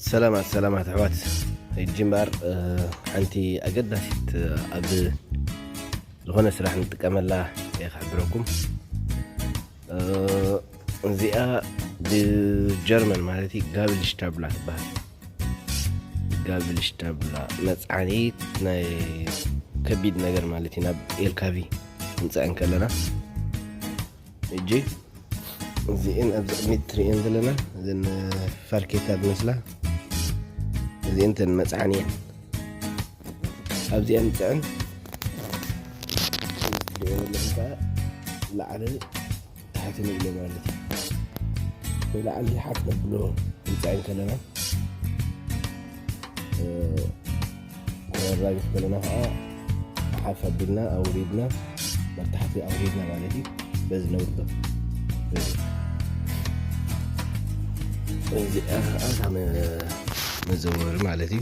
ሰላማት ሰላማት ኣሕዋት። ሕጂ እምበኣር ሓንቲ ኣገዳሲት ኣብ ዝኾነ ስራሕ ንጥቀመላ እየ ክሕብረኩም። እዚኣ ብጀርመን ማለት እዩ ጋብል ሽታብላ ትበሃል። ጋብል ሽታብላ መፅዓኒት ናይ ከቢድ ነገር ማለት እዩ። ናብ ኤልካቪ ክንፅዕን ከለና ሕጂ እዚኤን ኣብዚ ቅድሚት ትርእየን ዘለና እዘን ፋርኬታ ዝመስላ እዚኤን ተን መፅዓኒ እየን። ኣብዚኤን ንፅዕን ትርእየን ዘለኹም ከዓ ላዕሊ ታሕቲ ንብሎ ማለት እዩ። ንላዕሊ ሓፍ ነብሎ ንፅዕን ከለና ከራግፍ ከለና ከዓ ሓፍ ኣቢልና ኣውሪድና ናብ ታሕቲ ኣውሪድና ማለት እዩ። በዚ ነውርዶ እዚኣ ከዓ መዘወሪ ማለት እዩ።